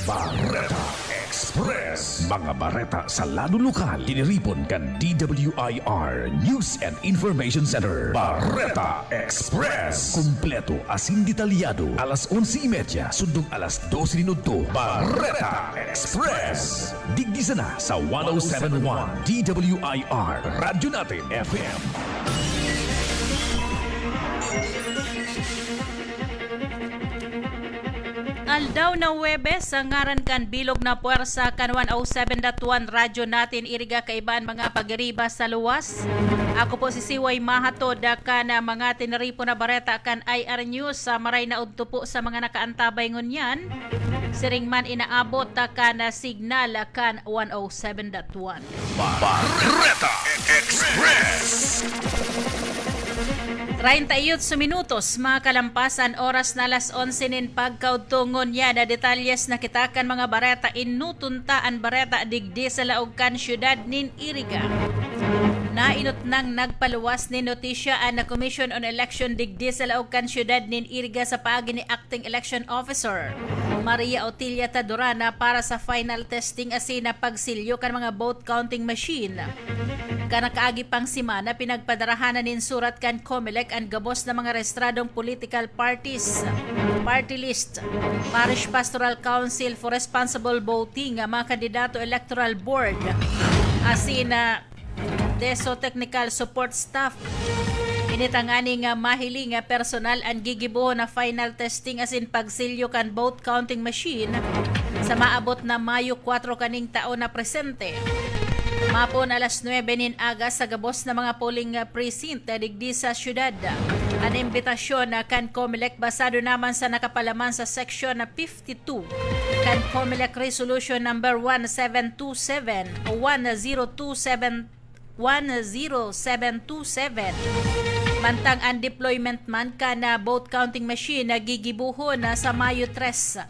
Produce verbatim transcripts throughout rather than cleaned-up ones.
Bareta Express. Mga bareta sa ladong lokal, tiniripon kan D W I R News and Information Center. Bareta Express. Kompleto asin detalyado. Alas onse y media, sundong alas doce nin udto. Bareta Express. Digdi sana sa one oh seven one D W I R Radyo Natin F M. Aldaw na Huwebes, sa ngaran kan bilog na pwersa kan one oh seven dot one Radyo Natin Iriga, kaiba an mga pagiriba sa luwas. Ako po si Siway Mahatod kan mga tiniripon na bareta kan I R News. Sa maray na udto po sa mga nakaantabay ngunyan. Siring man inaabot kan signal kan one oh seven dot one. Bareta Express. Treinta y ocho minutos, mga kalampasan, oras na alas onse nin pagkaudto ngunyan. Na detalyes na kita kan mga bareta, inutunta an bareta digdi sa laog kan siyudad nin Iriga. Nainot nang nagpaluwas nin notisya an Commission on Election digdi sa laog kan siyudad nin Iriga sa paagi ni Acting Election Officer Maria Otilia Tadorana para sa final testing asin na pagsilyo kan mga vote counting machine. Kan nakaagi pang semana, pinagpadarahan na nin surat kan Comelec an gabos na mga rehistradong political parties, party list, Parish Pastoral Council for Responsible Voting, mga kandidato, electoral board, asin na DESO technical support staff. Ini tanganing mahiling nga personal an gigibohon na final testing asin pagsilyo kan vote counting machine sa maabot na Mayo kwatro kaning taon na presente. Mapon alas nuebe nin aga sa gabos na mga polling precinct digdi sa syudad. An imbitasyon na kan Comelec basado naman sa nakapalaman sa section na fifty-two kan Comelec Resolution number one seven two seven o one zero two seven one zero seven two seven. Mantang an deployment man kan, ah, vote counting machine na gigibohon na sa Mayo tres,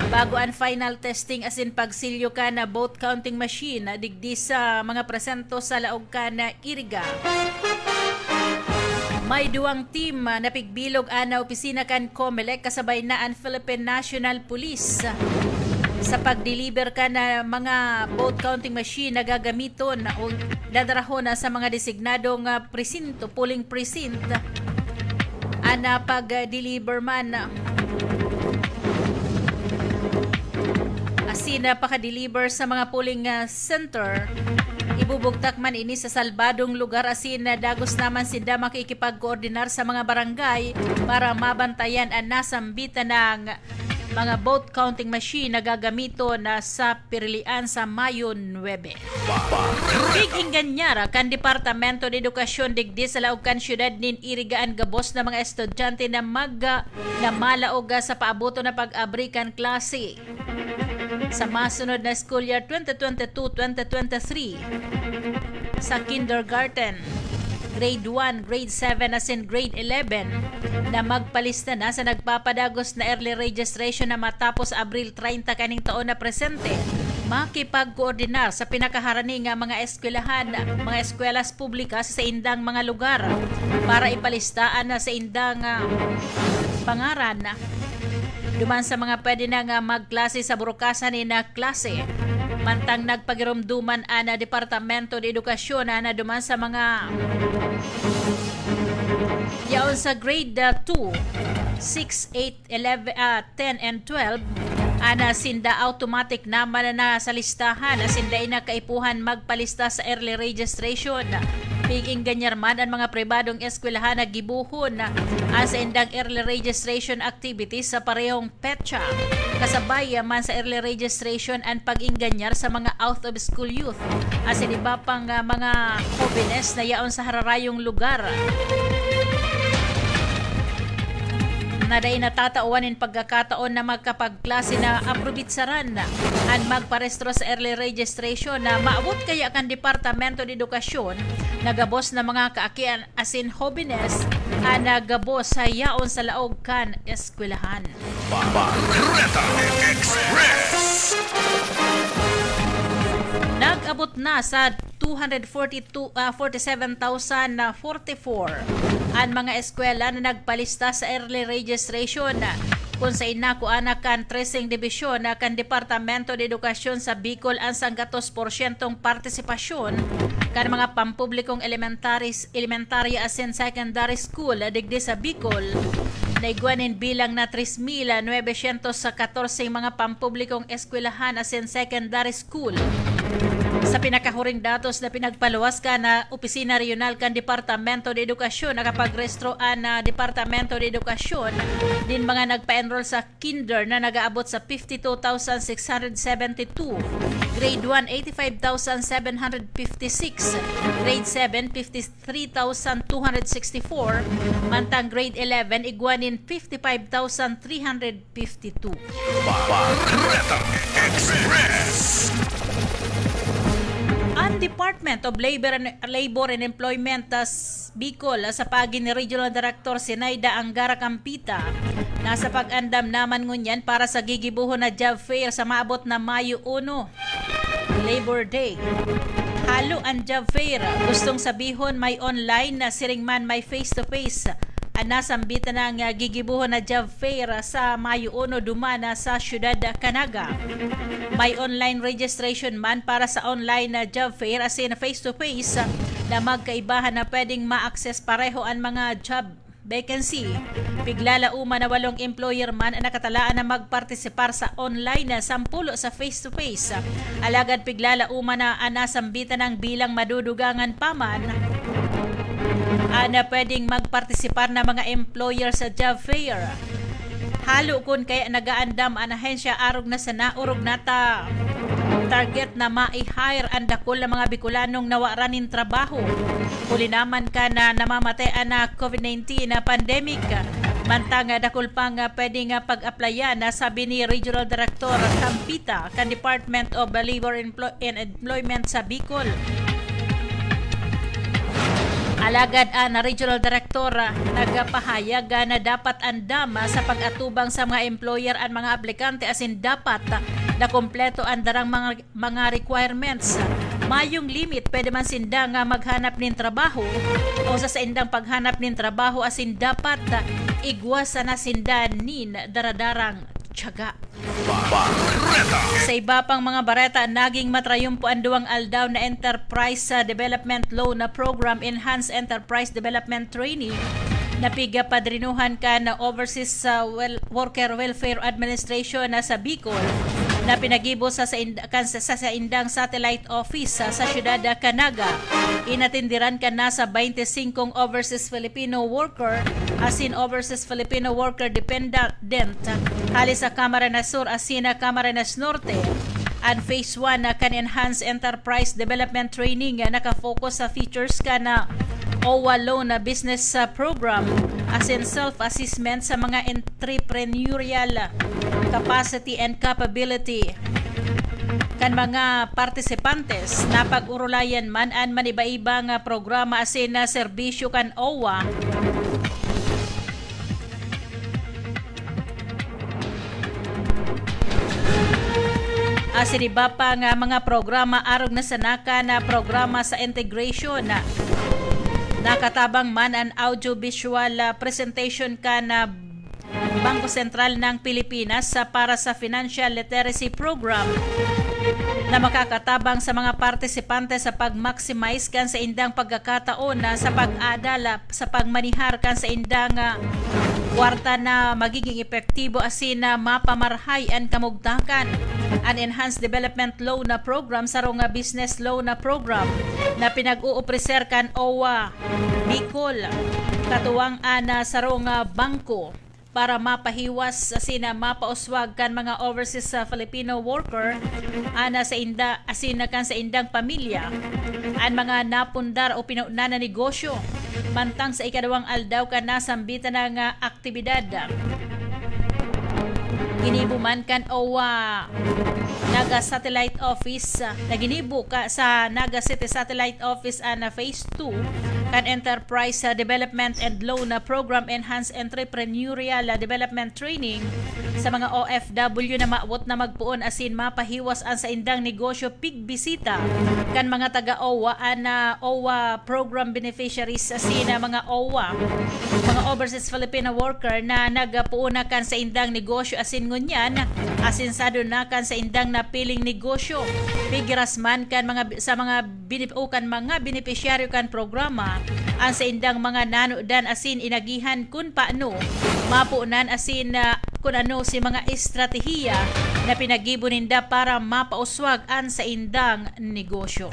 bago an final testing asin pagsilyo kan, ah, vote counting machine na digdi sa mga presento sa laog kan, ah, Iriga. May duwang team, ah, na pigbilog an opisina kan Comelec kasabay na an Philippine National Police sa pag-deliver kan, ah, mga vote counting machine na gagamiton o dadarahon na sa mga designadong, ah, presinto, polling precinct, an, ah, pag-deliver man, ah, asin, ah, pakadeliver sa mga polling, ah, center. Ibubugtak man ini sa salbadong lugar asin, ah, dagos naman sinda makikipagkoordinar sa mga barangay para mabantayan an nasambitan ng mga vote counting machine na gagamiton na sa pirilian sa Mayo nuebe. Pig-ingganyar kan Departamento de Edukasyon digdi sa laog kan siyudad nin Iriga an gabos na mga estudyante na mag-, na malaog sa paaboton na pag-abri kan klase sa masunod na school year twenty twenty-two twenty twenty-three sa kindergarten, grade one, grade seven asin grade eleven na magpalista na sa nagpapadagos na early registration na matapos Abril treinta kaning taon na presente, makipagkoordinar sa pinakaharani nga mga eskwelahan, mga eskwela sa publika sa saindang mga lugar para ipalista an saindang, ah, pangaran duman sa mga pwede na nga magklase sa burukasan nin klase. Mantang nagpagiromdoman an Departamento de Edukasyon na duman sa mga yaon sa grade, ah, two, six, eight, eleven, ah, ten and twelve, ana sinda automatic naman na sa listahan asin dai na kaipuhan magpalista sa early registration. Pig-ingganyar man an mga pribadong eskwelahan na gibohon an saindang early registration activities sa parehong petsa. Kasabay man sa early registration an pag-ingganyar sa mga out-of-school youth asin iba pang, ah, mga hobenes na yaon sa hararayong lugar na dai natatawan nin pagkakataon na makapagklase na aprobitsaran an magparehistro sa early registration na maabot kaya kan Departamento de Edukasyon na gabos na mga kaakian asin hobenes an gabos sa yaon sa laog kan eskwelahan. Bareta Express. Nag-abot na sa two hundred forty-two, ah, forty-seven thousand forty-four an mga eskwela na nagpalista sa early registration. Kun sa inako, ana kan Treseng Dibisyon na kan Departamento de Edukasyon sa Bicol an sanggatos porsyentong partisipasyon kan mga pampublikong elementaris-, elementarya asin secondary school digdi sa Bicol, na igwa nin bilang na tres mil novecientos katorse mga pampublikong eskwelahan asin secondary school. Sa pinakahuring datos na pinagpaluwas kan Opisina Reyonal kan Departamento de Edukasyon, nakapagrehistro an, ah, Departamento de Edukasyon nin mga nagpa-enroll sa kinder na nag-aabot sa fifty-two thousand six hundred seventy-two, grade one, eighty-five thousand seven hundred fifty-six, grade seven, fifty-three thousand two hundred sixty-four, mantang grade eleven, igwa nin fifty-five thousand three hundred fifty-two. Bareta Express. Ang Department of Labor and, Labor and Employment, ah, s-, Bicol, ah, sa paagi ni Regional Director Zenaida Angara Campita, nasa pag-andam naman ngunyan para sa gigibohon na job fair sa maabot na Mayo uno, Labor Day. Halo an job fair, gustong sabihon may online na siring man may face-to-face. An nasambitan na nga gigibohon na job fair sa Mayo uno duman na sa siyudad Canaga. May online registration man para sa online na job fair asin face-to-face na magkaibahan na pwedeng ma-access pareho an mga job vacancy. Piglalauman na walong employer man an nakatalaan na magpartisipar sa online na sampulo sa face-to-face. Alagad piglalauman na an nasambitan ng bilang madudugangan pa man an pwedeng magpartisipar na mga employer sa job fair. Halo kun kaya nagaandam an ahensya arog na sana orog nata target na mai-hire an dakul na mga Bicolanong nawaran nin trabaho. Huli naman kan namamatay an, ah, COVID nineteen na pandemic, mantang, ah, dakul pang, ah, pwedeng, ah, pag-applyan, na sabi ni Regional Director Campita kan Department of Labor Emplo-, and Employment sa Bicol. Alagad an Regional Director, ah, nagpahayag, ah, na dapat andam, ah, sa pag-atubang sa mga employer an mga aplikante asin dapat, ah, na kompleto an darang mga, mga requirements. Mayong limit, pwede man sinda nga maghanap nin trabaho o sa saindang paghanap nin trabaho asin dapat, ah, igwa sana sinda nin daradarang tiyaga. Bareta. Sa iba pang mga bareta, naging matrayumpo an duwang aldaw na Enterprise, ah, Development Loan na Program, Enhanced Enterprise Development Training, na pigpadrinuhan kan Overseas, ah, Wel-, Worker Welfare Administration na sa Bicol, na pinagibo sa, sa, ind-, kan, sa, sa saindang satellite office, ah, sa siyudad, ah, Canaga. Inatenderan kan nasa baynte singkong overseas Filipino worker asin overseas Filipino worker dependent hali sa Camarines Sur asin Camarines Norte. An phase one na kan Enhanced Enterprise Development Training nga nakafocus sa features kan, ah, O W A loan na business, ah, program asin self-assessment sa mga entrepreneurial capacity and capability kan mga partisipantes. Napag-orolayan man an maniba-iba nga programa asin, ah, serbisyo kan O W A. Asin iba pa nga mga programa arog na sana kan programa sa integration. Nakatabang man an audiovisual, ah, presentation kan, ah, Bangko Sentral ng Pilipinas sa, para sa Financial Literacy Program na makakatabang sa mga partisipante sa pag-maximize kan saindang pagkakataon na sa pag-adala sa pagmanihar kan saindang, ah, kwarta na magiging epektibo asin na mapamarhay an kamugtakan. An Enhanced Development Loan na Program, sarong nga business loan na program na pinag-uopreser kan O W A Bicol, katuwang an, ah, sarong nga bangko para mapahiwas asin na mapauswag kan mga overseas, ah, Filipino worker, ana sa inda, asin na kan sa indang pamilya, an mga napundar o pinunan na negosyo. Mantang sa ikaduwang aldaw kan nasambitan na nga aktibidad, ginibo man kan O W A Naga Satellite Office, ah, na ginibo ka sa Naga City Satellite Office an, ah, Phase two kan Enterprise, ah, Development and Loan, ah, Program Enhanced Entrepreneurial, ah, Development Training sa mga O F W na maawot na magpoon asin mapahiwas an saindang negosyo pigbisita kan mga taga-O W A an, ah, O W A program beneficiaries asin, ah, mga O W A, mga overseas Filipino worker na nagpoon na kan saindang negosyo asin ngunyan asinsado na kan saindang napiling negosyo. Pigiras man kan mga, sa mga binip-, o kan mga benepisyaryo kan programa an saindang mga nanodan asin inagihan kun paano mapunan asin, ah, kun ano si mga estratehiya na pinagibo ninda para mapauswag an saindang negosyo.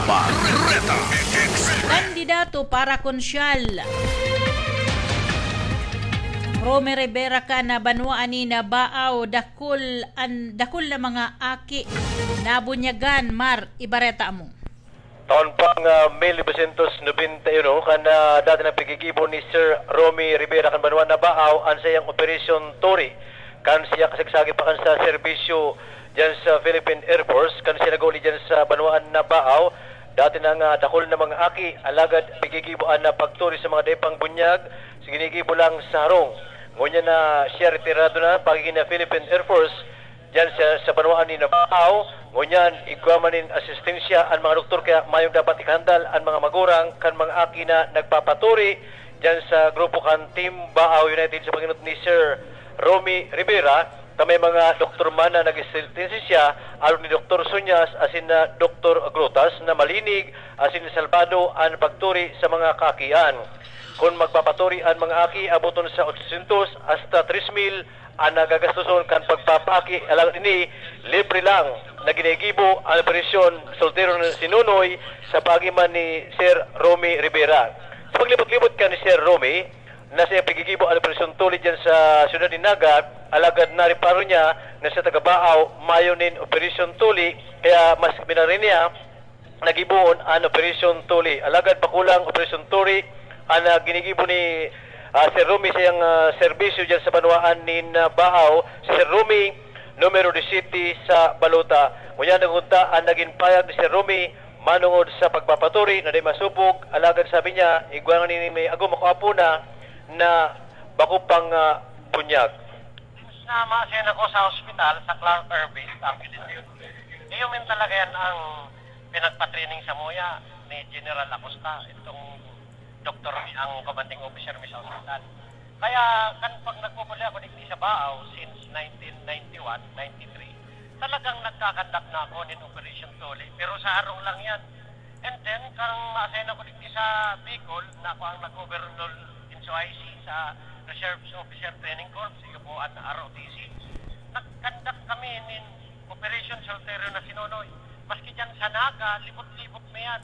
Bareta Express. Kandidato para konsyal, Romy Rivera kan banwaan ni Nabaaw, dakul an, dakul na mga aki nabunyagan. Mar, ibareta mo. Taon pang, ah, mil novecientos nobenta y uno, kan, ah, dati na pigigibo ni Sir Romy Rivera kan banwaan Nabaaw an saiyang Operation Turi, kan siya kasagsagi pa kan sa serbisyo diyan sa Philippine Air Force, kan siya nag-uli diyan sa banwaan Nabaaw. Dati na nga dakul na mga aki, alagad pigigibo an, ah, pagturi sa mga dai pang bunyag, ginigibo lang sa harong. Ngunyan na siya retirado na pagiging na Philippine Air Force, diyan sa, sa banwaan ni Nabaaw. Ngunyan, igwa man nin asistensya an mga doktor, kaya mayong dapat ikahandal an mga magurang kan mga aki na nagpapaturi diyan sa grupo kan Team Baaw United sa panginot ni Sir Romy Rivera, ta may mga doktor man na nag-asistensya, arog ni Doktor Sunyas asin na Doktor Grotas, na malinig asin salbado an pagturi sa mga kaakian. Kun magpapaturi an mga aki, aboton sa otsosyentos hasta tres mil an nagagastoson kan pagpapaaki, alagad ini libre lang na ginigibo an operasyon soltero na si Nonoy sa paagi man ni Sir Romy Rivera. Sa paglibot-libot kan ni Sir Romy, na siya pigigibo an operasyon tuli diyan sa siyudad ni Naga, alagad nareparo niya na sa taga Baaw mayo nin operasyon tuli, kaya mas minari niya nagiboon an Operation Tuli. Alagad pakulang Operation Turi an, ah, ginigibo ni, ah, Sir Romy sa iyang, ah, serbisyo diyan sa banwaan nin, ah, Baaw. Si Sir Romy, numero disisete sa balota. Ngunyan, nagunta an nagin payag ni Sir Romy manongod sa pagpapaturi na di masupog. Alagad sabi niya, igwa na nin may agom ako apo na, na bako pang, ah, bunyag. Since na ma-assign ako sa ospital, sa Clark Air Base, ang P D C U, iyo man talaga yan ang pinagpa-training samuya ni General Acosta, itong doktor, ang commanding officer mi sa ospital. Kaya kan pag nagpupuli ako digdi sa Baaw since nineteen ninety-one, ninety-three, talagang nagkakandak na ako nin Operation Tuli. Pero sa harong lang yan. And then, kan ma-assign ako digdi sa Bicol, na ako ang nag-overall in S O I C sa Reserves Officer Training Corps, iyo po an R O T C. Nagkandak kami nin Operation Solterio na Sinunoy. Maski dyan sa Naga, libot-libot na yan.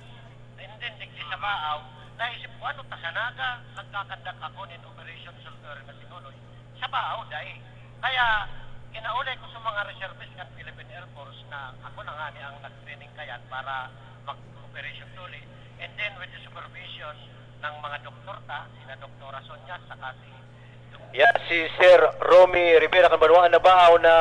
And then, digdi sa Baaw, naisip ko, ano ta sa Naga? Nagkakandak ako nin Operation Solterio na Sinunoy. Sa Baaw, dai. Kaya, kinaulay ko sa mga reservist kan Philippine Air Force na ako na ngani ang nag-training kayan para mag-operation tuli. And then, with the supervision ng mga doktor ta, sina Doktora Sonia, saka si Yan si Sir Romy Rivera kan banwaan na Baaw na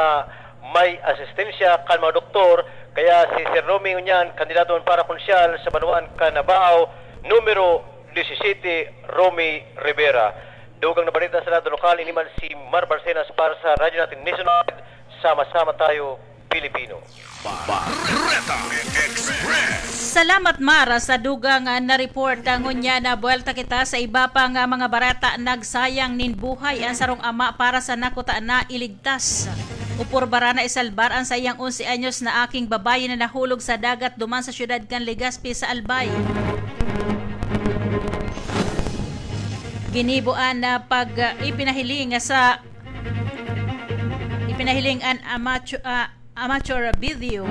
may asistensya kan mga doktor. Kaya si Sir Romy ngunyan, kandidato man para konsyal sa banwaan kan Baaw, numero disisete, Romy Rivera. Dugang na balita sa lado lokal, ini man si Mar Barcenas para sa Radyo Natin Nationwide. Sama-sama tayo, Pilipino. Bareta Express. Salamat, Mar, sa dugang, ah, na report. Ah, ngunyan na buwelta kita sa iba pang, ah, mga bareta. Nagsayang nin buhay ang sarong ama para sa nakuta na iligtas. Upurbara na isalbar ang saiyang onse anyos na aking babayi na nahulog sa dagat duman sa siyudad kan Legazpi sa Albay. Ginibo an, ah, pag, ah, ipinahiling sa, ipinahiling an amateur, ah, amateur video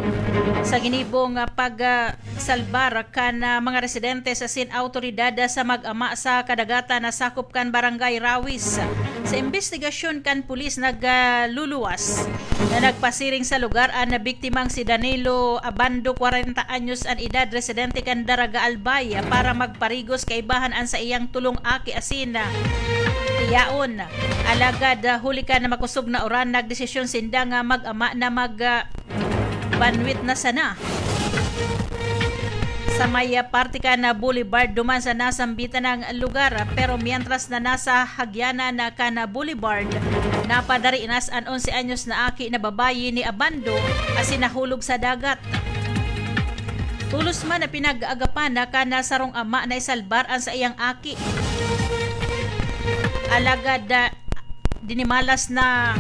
sa ginibong, ah, pag, ah, salbar kan, ah, mga residente asin awtoridad sa mag-ama sa kadagatan na sakop kan Barangay Rawis. Sa imbestigasyon kan pulis, nagluluwas na nagpasiring sa lugar an biktimang si Danilo Abando, kwarenta anyos an edad, residente kan Daraga, Albay, para magparigos kaibahan an saiyang tulong aki asin, ah, tiyaon. Alagad, ah, huli kan makosog na uran, nagdesisyon sinda nga mag-ama na mag, ah, banwit na sana sa may, ah, parte kan, ah, boulevard duman sa nasambitan na lugar. Pero mientras na nasa hagyanan na kan, ah, boulevard, napadarinas an onse anyos na aki na babayi ni Abando asin nahulog sa dagat. Tolos man na pinag-aagapan na kan sarong ama na isalbar an saiyang aki. Alagad, ah, dinimalas na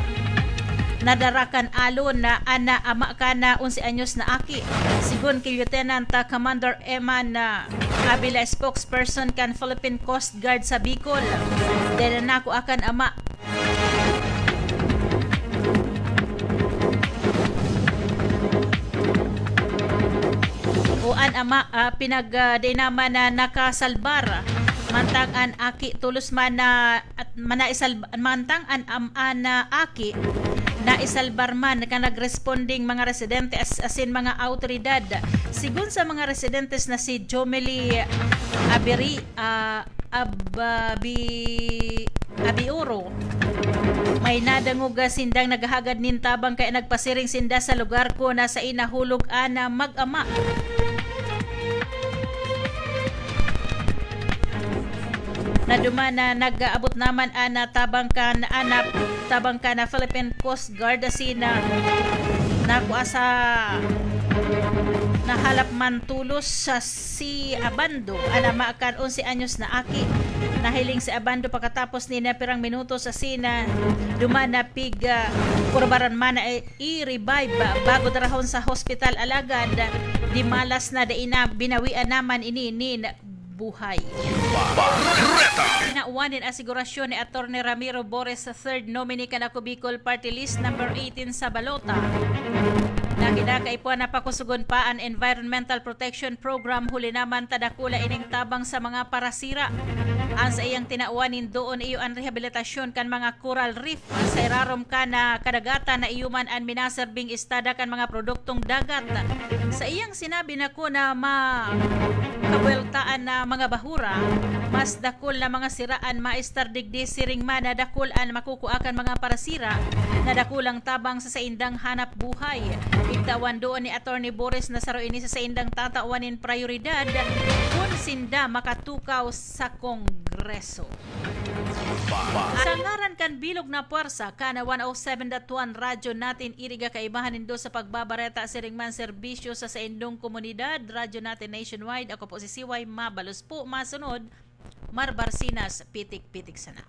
nadara kan alon na an ama kan onse anyos na aki. Sigon ki Lieutenant, ah, Commander Eman, ah, Avila, spokesperson kan Philippine Coast Guard sa Bicol, dai na nako akan ama. O an ama, ah, pinag, ah, dai naman na nakasalbar. Mantang an aki tolos man na, at manaisal-, mantang an am-, an, ah, aki naisalbar man kan nagresponding mga residente as-, asin mga awtoridad. Sigon sa mga residentes na si Jomely Abiri-, ah, Ababi-, Abiuro, may nadangog, ah, sindang naghahagad nin tabang kaya nagpasiring sinda sa lugar kun saen nahulog an, ah, mag-ama. Na duman na nag-aabot naman an, ah, tabang kan, an, ah, tabang kan, ah, Philippine Coast Guard asin, ah, nakua sa nahalap man tolos sa si Abando, an ama kan onse anyos na aki. Nahiling si Abando pakatapos ni na pirang minutos asin, ah, duman na pig, ah, kurbaran man na i-, i-revive, ah, bago darahon sa hospital, alagad, ah, dimalas na dai na binawian naman ini nin buhay. Bareta. Tinawan nin asegurasyon ni Attorney Ramiro Bores sa third nominee kan Ako Bicol Party List number eighteen sa balota. Nakinakaipuhan na pakusugon pa an Environmental Protection Program, huli naman ta dakula ining tabang sa mga parasira. An saiyang tinawan nin doon iyo an rehabilitasyon kan mga coral reef sa irarom kan, ah, kadagatan na iyo man an minaserbing istada kan mga produktong dagat. Sa iyang sinabi na ko na ma-, kabuweltaan na mga bahura, mas dakul na mga sira an maestar digdi, siring man na dakul an makukua kan mga parasira na dakulang tabang sa saindang hanap buhay. Igtawan doon ni Attorney Boris na saro ini sa saindang tatawan nin prayoridad kun sinda makatukaw sa Kongreso. Sa ngaran kan bilog na pwersa kan one oh seven dot one Radyo Natin, iriga kaibahan nindo sa pagbabareta, siring man serbisyo sa saindong komunidad. Radyo Natin Nationwide, ako po si Siway. Mabalos po, masunod, Marbarsinas, pitik-pitik sana.